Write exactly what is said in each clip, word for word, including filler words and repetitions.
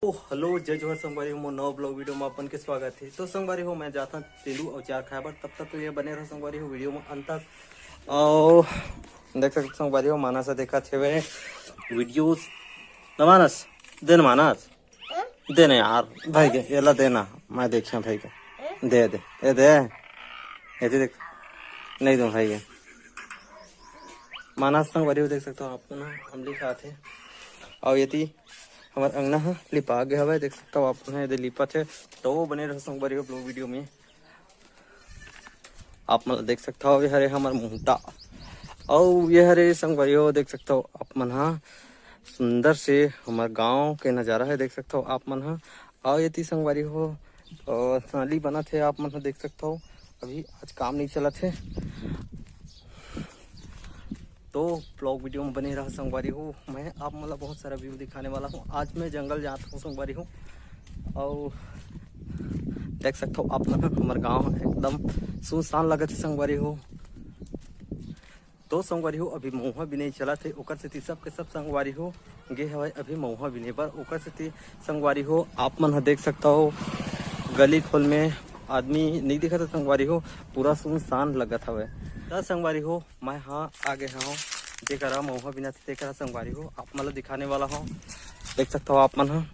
ओ हेलो, जय जोहार संगवारी हो, मोर नवा ब्लॉग वीडियो में अपन के स्वागत है। तो संगवारी हो, मैं जाता तेंदू अउ चार खाए बर, तब तक के लिए बने रहो संगवारी हो वीडियो में अंत तक। और देख सकते संगवारी हो, मानस देखा थे वे वीडियोस। न मानस, दे न मानस, दे न यार भाई के, ये ला दे ना, मैं देखिया भाई के, दे दे, ये दे, ये दे देख, नहीं दूँ भाई के। मानस संगवारी हो, देख सकते हो आप ना, हम लिखा थे। और यदि हमर अंगना ह लिपा गे हवय, देख सकथव आप मन ह, एदे लिपत हे। तो बने रहो संगवारी हो ब्लॉग वीडियो में। आप मन ल देख सकथव, ये हरे हमर मुहटा, अउ ये हरे संगवारी हो, देख सकथव आप मन ह, सुंदर से हमर गांव के नजारा है, देख सकथव आप मन ह। अउ एती संगवारी हो, अ, नाली बनत हे, आप मन ह देख सकथव, अभी आज काम नहीं चलत हे। तो ब्लॉग वीडियो में बने रहा संगवारी हो, मैं आप मन ला बहुत सारा व्यू दिखाने वाला हूँ। आज मैं जंगल जात हूँ संगवारी हो, और देख सकथव आप मन, हमर गांव एकदम सुनसान लगत हे संगवारी हो। तो संगवारी हो, अभी मउहा बिनई चलत हे, ओकर सेती सब के सब संगवारी हो गे हवय अभी मउहा बिने बर। ओकर सेती संगवारी हो, आप मन ह देख सकथव, गली खोल में आदमी नहीं दिखत हे संगवारी हो, पूरा सुनसान लगत हवय। त संगवारी हो, मैं हा आ गे हव, जेकरा मउहा बिनत हे तेकरा संगवारी हो, आप मन ल दिखाने वाला हव। देख सकथव आप मन ह।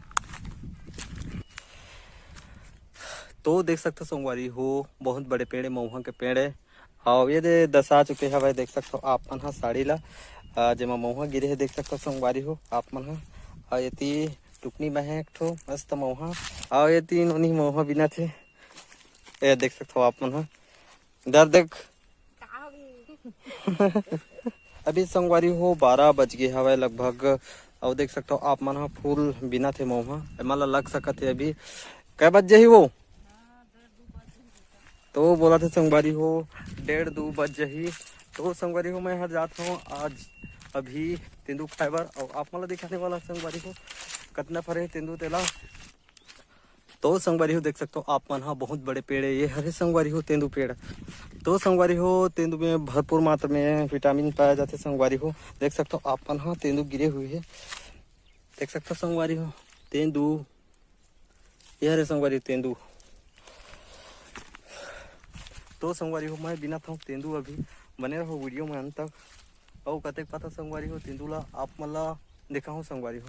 तो देख सकथव संगवारी हो, बहुत बड़े पेड़ हे, मउहा के पेड़ हे। अउ ये दे दसा चुके हवय, देख सकथव आप मन ह साड़ी ला, अ, जेमा मउहा गिरे हे, देख सकथव संगवारी हो आप मन ह। अउ एती टुकनी में हे एक ठो मस्त मउहा, अउ एती नोनी मउहा बिनत हे, ये देख सकथव आप मन ह। इधर देख। अभी संगवारी हो, बारह बज गे हवय लगभग, अउ देख सकथव आप मन ह फूल बिनत हे मउहा, एमा ला लग सकत हे अभी। कै बज जाही वो? तो बोलत हे संगवारी हो, डेढ़ दू बज जाही। तो संगवारी हो, मैं हर जात हव आज अभी तेंदू खाए बर, अउ आप मन ला दिखाने वाला संगवारी हो, कतना फरे हे तेंदू तेला। तो संगवारी हो, देख सकथव आप मन ह, बहुत बड़े पेड़ हे, ये हरे संगवारी हो तेंदू पेड़। तो संगवारी हो, तेंदू में भरपूर मात्रा में विटामिन पाया जाथे संगवारी हो। देख सकथव आप मन ह, तेंदू गिरे हुए हे, देख सकथव संगवारी हो, तेंदू, ये हरे संगवारी तेंदू। तो संगवारी हो, मैं बिनत हव तेंदू अभी, बने रहो वीडियो में अंत तक। अउ कतेक पाथव संगवारी हो तेंदू ला, आप मन ला देखाहूँ संगवारी हो।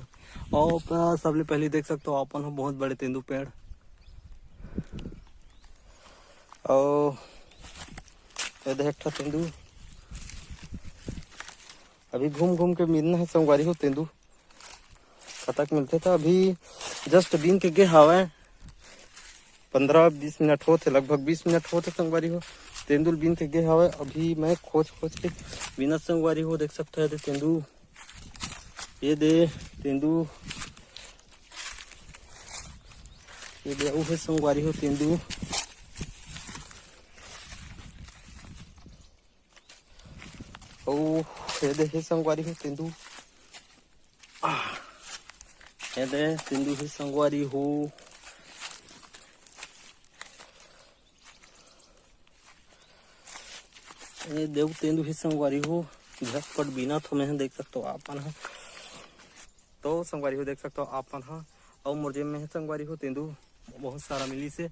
अउ प-, सबले पहले देख सकथव आप मन ह बहुत बड़े तेंदू पेड़। अउ ये देख एक ठा तेंदू, अभी घूम घूम के मिलना हे संगवारी हो तेंदू। कतक मिलथे त अभी just बीन के गे हावय, पन्द्रह बीस मिनट होत हे, लगभग बीस मिनट होत हे संगवारी हो। तेंदुल बीन के गे हावय, अभी मैं खोज खोज के बीनत संगवारी हो, देख सकथव ये दे तेंदू, ये दे तेंदू, ये दे अउ हे संगवारी हो तेंदू। अउ ये दे हे संगवारी हो तेंदू, ये दे तेंदू हे संगवारी हो, ये दे अउ तेंदू हे संगवारी हो। झटपट बीनत हव मैं ह, देख सकथव आप मन ह। तो संगवारी हो, देख सकथव आप मन ह, अउ मोर जेब में हे संगवारी हो तेंदू, बहुत सारा मिलिस हे।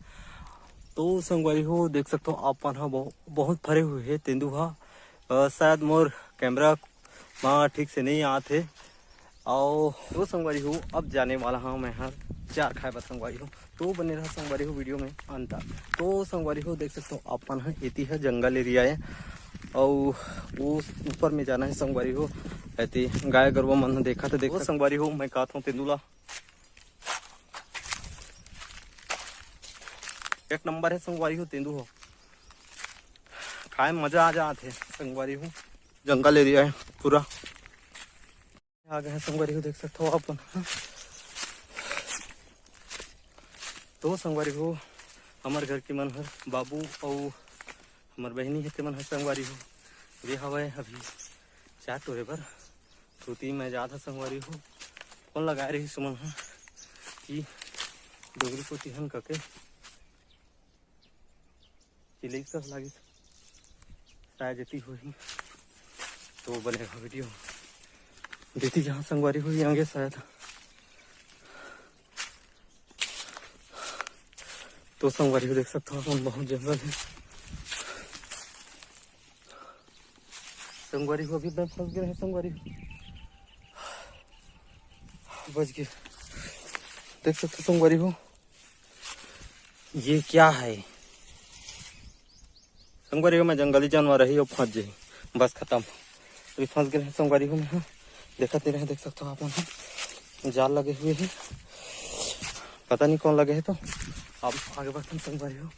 तो संगवारी हो, देख सकथव आप मन ह, बहु-, बहुत फरे हुए हे तेंदू ह। अ, शायद मोर कैमरा म ठीक से नहीं आत हे। अउ तो संगवारी हो, अब जाने वाला हव मैं ह चार खाए बर संगवारी हो। तो बने रहा संगवारी हो वीडियो में अंत तक। तो संगवारी हो, देख सकथव आप मन ह, एती ह जंगल एरिया हे, अउ वो ऊपर में जाना हे संगवारी हो। एती गाय गरुवा मन ह देखत हे, देख तो संगवारी हो, मैं कहत हव तेंदू ला, एक नंबर हे संगवारी हो तेंदू हो, खाए में मजा आ जात हे संगवारी हो। जंगल एरिया हे पूरा। आ गे हे संगवारी हो, देख सकथव आप मन ह। तो संगवारी हो, हमर घर के मन हर, बाबू अउ हमर बहिनी हे, ते मन ह संगवारी हो, गे हवय अभी चार टोरे बर। तो ती मैं जात ह संगवारी हो, फोन लगाए रहिस ओमन ह कि डोंगरी कोती हन कके। चिल्लई कस लागिस, शायद एती होही। तो बने रहा वीडियो, जेती जहाँ संगवारी होही आगे शायद। तो संगवारी हो, देख सकथव अपन, बहुत जंगल हे संगवारी हो। अभी मैं फंस गे रहेंव संगवारी हो, बच गे। देख सकथव संगवारी हो, ये क्या है संगवारी हो, मैं जंगली जानवर रही, वो फंस जाही, बस खतम। अभी फंस गे रहेंव संगवारी हो मैं, हाँ। देखत नहीं रहेंव, देख सकथव आप मन, जाल लगे हुए हे, पता नहीं कौन लगे हे, तो आप आगे बढ़थन संगवारी हो।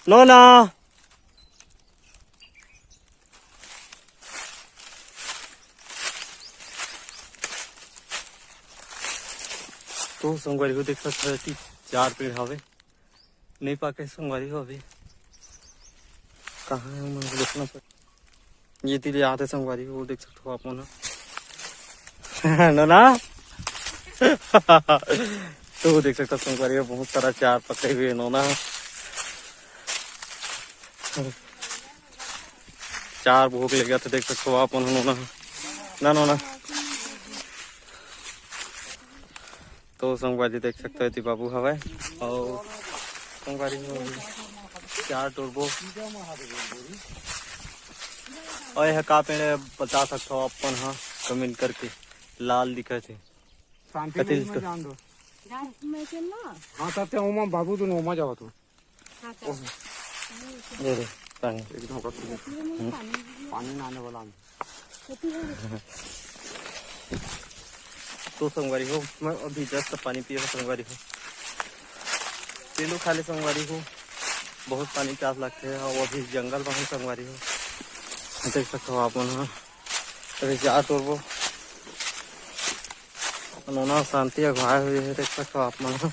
नोना। तो संगवारी हो, देख सकथव, एती चार पेड़ हवे, नहीं पाके संगवारी हो अभी। कहाँ हे, मन देखना पड़, ये तीर आते संगवारी हो, देख सकथव आप मन ह। नोना। तो देख सकथव संगवारी हो, बहुत सारा चार पकड़े हुए हे नोना। चार भोग ले जाथे, देख सकथव आप मन ह नोना, ना नोना। तो संगवारी देख सकथव, एती बाबू हवय, अउ संगवारी हो, चार टोरबो। अउ एह का पेड़ हे, बता सकथव आप मन ह comment करके, लाल दिखत हे। शांति कति कुंज में इसको? जान दो। मैं चल ना। हाँ, तब ते ओमा बाबू, तुम ओमा जाओ तो। हाँ, चल। ये ले, पानी। एकदम कति। हम्म। पानी नहाने वाला हम। तो संगवारी हो, मैं अभी just पानी पिए हंव संगवारी हो। तेंदू खा ले संगवारी हो, बहुत पानी प्यास लगथे। अउ अभी जंगल में हंव संगवारी हो, देख सकथव आप मन ह। अभी जा टोरबो। नोना शांति अघवाए हुए हे, देख सकथव आप मन ह।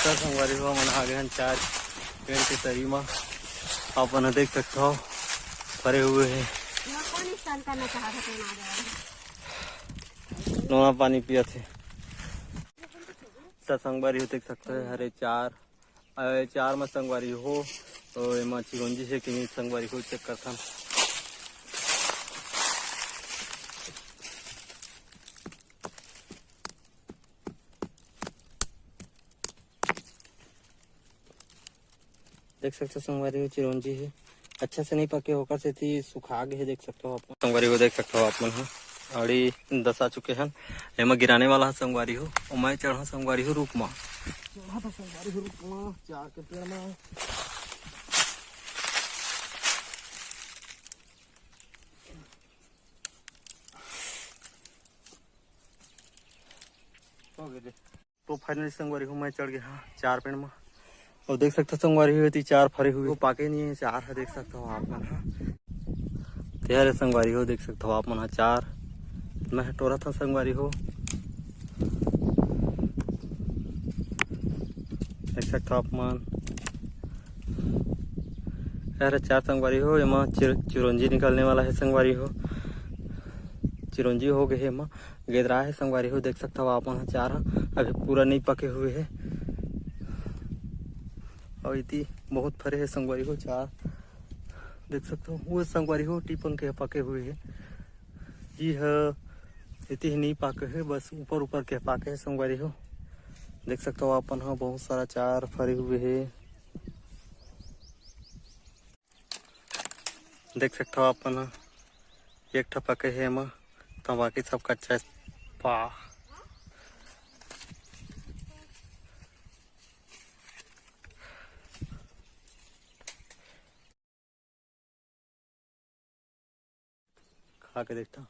त संगवारी हो, हमन आ गे हन चार पेड़ के तरी म। आप मन ह देख सकथव, फरे हुए हे। नोना पानी पियत हे। त संगवारी हो, देख सकथव, हरे चार, अ, चार म संगवारी हो, तो एमा चिरौंजी हे कि नहीं संगवारी हो, check करथन। देख सकथव संगवारी हो, चिरौंजी हे, अच्छा से नहीं पके, ओकर सेती सुखा गे हे। देख सकथव आप संगवारी हो, देख सकथव आप मन ह, आड़ी दस आ चुके हन। एमा गिराने वाला ह संगवारी हो, अउ मैं चढ़ा संगवारी हो रुख म। चढ़ा था संगवारी हो रुख म, चार के पेड़ म। हो गे दे। तो finally संगवारी हो, मैं चढ़ गे हंव चार पेड़ म। अउ देख सकथव संगवारी हो, एती चार फरे हुए, वो पाके नहीं हे, चार ह, देख सकथव आप मन ह। ते हरे संगवारी हो, देख सकथव आप मन ह चार, मैं ह टोरत हंव संगवारी हो, देख सकथव आप मन। अरे चार संगवारी हो, एमा चिर-, चिरौंजी निकलने वाला हे संगवारी हो, चिरौंजी हो गे हे एमा। गेदरा हे संगवारी हो, देख सकथव आप मन ह, चार ह अभी पूरा नई पके हुए हे। अउ इति बहुत फरे हे संगवारी हो, चार देख सकथव, वो संगवारी हो, टिपन के पके हुए हे। जी ह, इति ही नई पाके हे, बस ऊपर ऊपर के पाके हे संगवारी हो। देख सकथव आप मन ह, बहुत सारा चार फरे हुए हे। देख सकथव आप मन ह, एक ठा पके हे एमा, त बाकी सब कच्चा हे। पा। खा के देखता।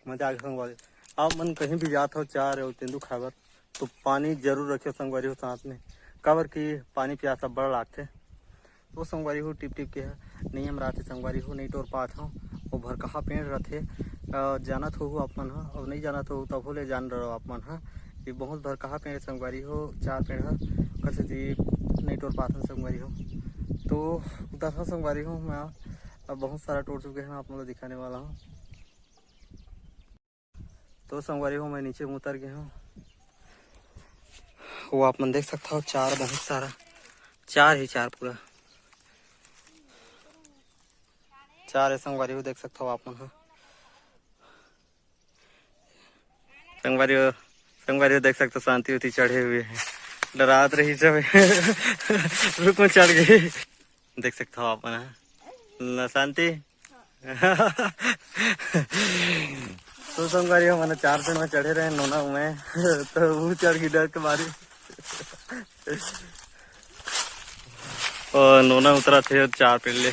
मजा आ गया संगवारी। आप मन कहीं भी जात हो चार अउ तेंदू खाए बर, तो पानी जरूर रखियो संगवारी हो साथ में, काबर कि पानी प्यास अब्बड़ लागथे। तो संगवारी हो, टिप टिप के ह नियम रात हे संगवारी हो, नहीं टोर पात हो। वो भरकहा पेड़ रथे, अ, जानत हो आप मन ह, अउ नहीं जानत हो तभो ले जान रहो आप मन ह। ये बहुत भरकहा पेड़ संगवारी हो, चार पेड़ ह, ओकर सेती नहीं टोर पात हो संगवारी हो। तो उतर हो संगवारी हो, मैं अब बहुत सारा टोर चुके हैं, आप मन ल दिखाने वाला हूँ। तो संगवारी हो, मैं नीचे में उतर गया हूँ। वो आप मन देख सकत हव, चार बहुत सारा, चार ही चार पूरा चार हे संगवारी हो, देख सकत हव आप मन ह। संगवारी हो, संगवारी हो, देख सकत हव, शांति उती चढ़े हुए हे, डरात रही सब। रुख में चढ़ गई। देख सकत हव आप मन ह। ना शांति। तो संगवारी हो, हमन चार पेड़ में चढ़े रहे, नोना मैं। तो वो चढ़ गई डर के मारे। और नोना उतरत हे चार पेड़ ले।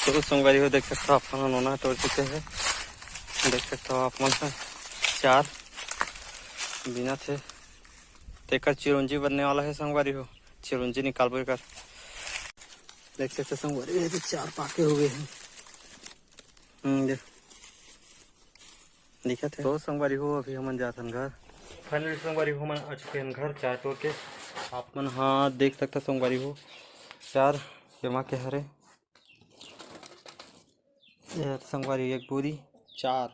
तो संगवारी हो, देख सकत हव आप मन, नोना तोड़ चुके हे। देख सकत हव आप मन ह, चार बीनत हे। तेकर चिरौंजी बनने वाला हे संगवारी हो, चिरौंजी निकालबो एकर। देख सकत हव संगवारी हो, ये तो चार पाके हो गए हे। हम्म, देख, दिखत हे। तो संगवारी हो, अभी हमन जात हन घर। Finally संगवारी हो, हमन आ चुके हन घर, चार तोड़ के। आप मन ह देख सकत हव संगवारी हो, चार एमा के हरे। ये संगवारी हो, एक बोरी, चार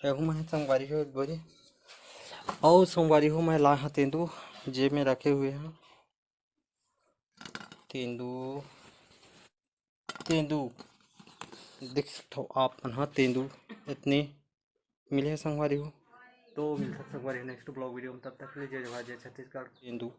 एहू में हे संगवारी हो, एक बोरी। अउ संगवारी हो, मैं लाए हव तेंदू, जेब में रखे हुए हव। तेंदू, तेंदू देख सकत हव आप मन ह, तेंदू इतने मिले हे संगवारी हो। तो मिलथन संगवारी हो next vlog video में, तब तक के लिए जय जोहार, जय छत्तीसगढ़। तेंदू।